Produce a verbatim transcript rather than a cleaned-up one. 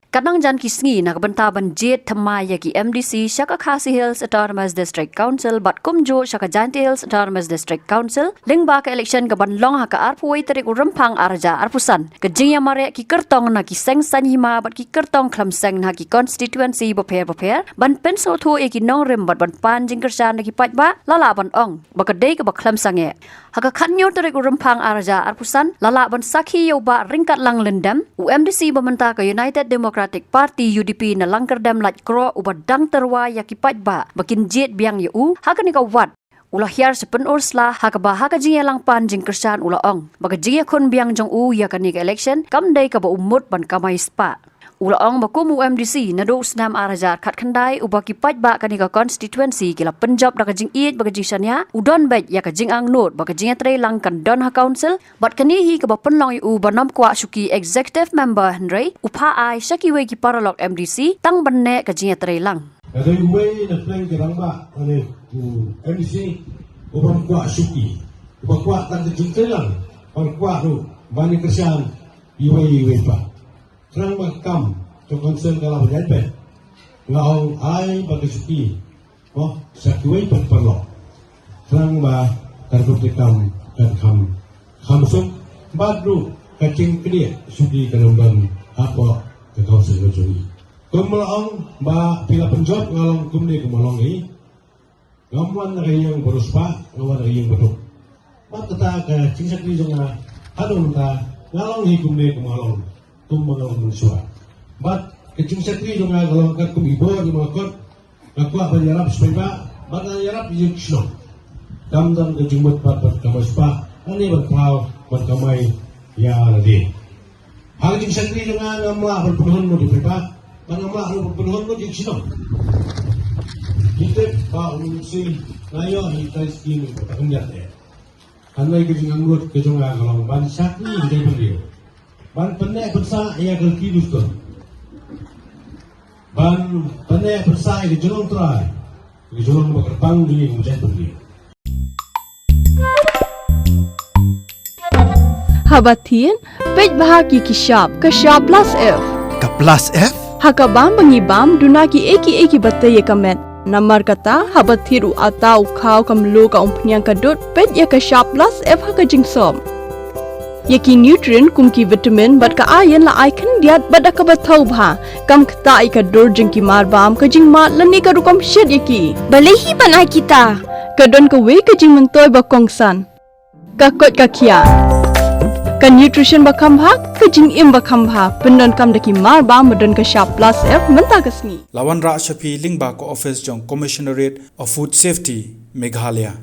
Katba nang jan ki sngi na ka bynta ban jied thymmai ïa ki M D C sha ka Khasi Hills Autonomous District Council bad kumjuh sha ka Jaintia Hills Autonomous District Council, lyngba ka election kaban long ha ka arphew wei tarik u Rymphang arhajar arphew san, ka jingïamareh ki kyrtong na ki seng saiñ hima bad ki kyrtong khlem seng na ki constituency bapher bapher, ban pynsngewthuh ïa ki nongrim bad ban pan jingkyrshan na ki paidbah, la lah ban ong ba ka dei kaba khlem sangeh. Ha ka khatñiew tarik u Rymphang arhajar arphew san, la lah ban sakhi ïa u Bah Ryngkatlang Lyndem, u M D C ba mynta ka United Democratic Party, U D P, na Langkyrdem Laitkroh, uba dang tyrwa ïa ki paidbah ba kin jied biang ïa u ha kane ka wad. U la hiar sha Pynursla, ha kaba ha ka jingïalang pan jingkyrshan u la ong ba ka jingïakhun biang jong u ïa kane ka election kam dei kaba u mut ban kamai spah. U la ong ba kum u M D C naduh u snem arhajar khatkhyndai, uba ki paidbah kane ka constituency ki la pynjop da ka jingïeit bad ka jingshaniah, u don beit ïa ka jingangnud ba ka jingïatreilang kan don ha council, bad kane hi kaba pynlong ïa u ban ym kwah shuki executive member, hynrei u phah ai sha kiwei ki paralok M D C tang ban neh ka jingïatreilang. Ka dei uwei na pdeng ki rangbah, lane u M D C, u bym kwah shuki, u ba kwah tang ka jingtreilang, bym kwah ruh ban ïakyrshan iwei iwei pat. Khnang ba ka kam ka council ka lah ban ïaid beit, nga ong ai ba ka shuki, oh, sha kiwei pat paralok. Khnang ba ka rukom treikam kan kham, kham suk, bad ruh ka jingknieh shuki kan ym don hapoh ka council ka jong ngi. Kum la ong ba phi la pynjop, nga long kumne kum nga long hi. Ngam wan na ka ïing ba riewspah, nga wan na ka ïing ba duk. Bad kata ka jingshakri jong nga haduh mynta, nga long hi kumne kum nga long, kum ma nga long mynshuwa. Bad ka jingshakri jong nga ka long katkum i bor i ba nga kot, nga kwah ban ïarap sha paidbah, bad nga ïarap ïa ki shnong. Kam don ka jingmut pat ban kamai spah, lane ban thaw ban kamai ïa lade. Ha ka jingshakri jong nga ngam lah ban pynhun lut ïa paidbah, bad ngam lah ruh ban pynhun lut ïa ki shnong. Ngi tip ba u Mynsiem nga ïoh ïa ki skim ba ka khyndiat eh. Hynrei ka jingangnud ka jong nga ka long ban shakri ïa ka jaitbynriew, ban pynneh pynsah ïa ka lynti dustur, ban pynneh pynsah ïa ka jinglong trai, ïa ka jinglong ba kyrpang jong ngi kum jaitbynriew. Haba thied, peit bha ki ki shap, ka shap plus F. Ka plus F? Ha ka bam ba ngi bam, duna kiei kiei kiba tei ïa ka met. Namar kata, haba thied u atta, u khaw, ka mluh, ka umphniang, ka dud, peit ïa ka shap plus F ha ka jingsop. Ïa ki nutrient kum ki vitamin bad ka iron la ai khyndiat bad da kaba thaw bha. Kam ktah ïa ka dur jong ki mar bam, ka jingmad lane ka rukom shet ïa ki. Balei hi ban ai kita? Ka don kawei ka jingmyntoi ba kongsan. Ka koit ka khiah. Ka nutrition ba kham bha, ka jingim ba kham bha. Pyndonkam da ki mar bam ba don ka shap plus F mynta ka sngi. La wanrah sha phi lyngba ka office jong Commissionerate of Food Safety, Meghalaya.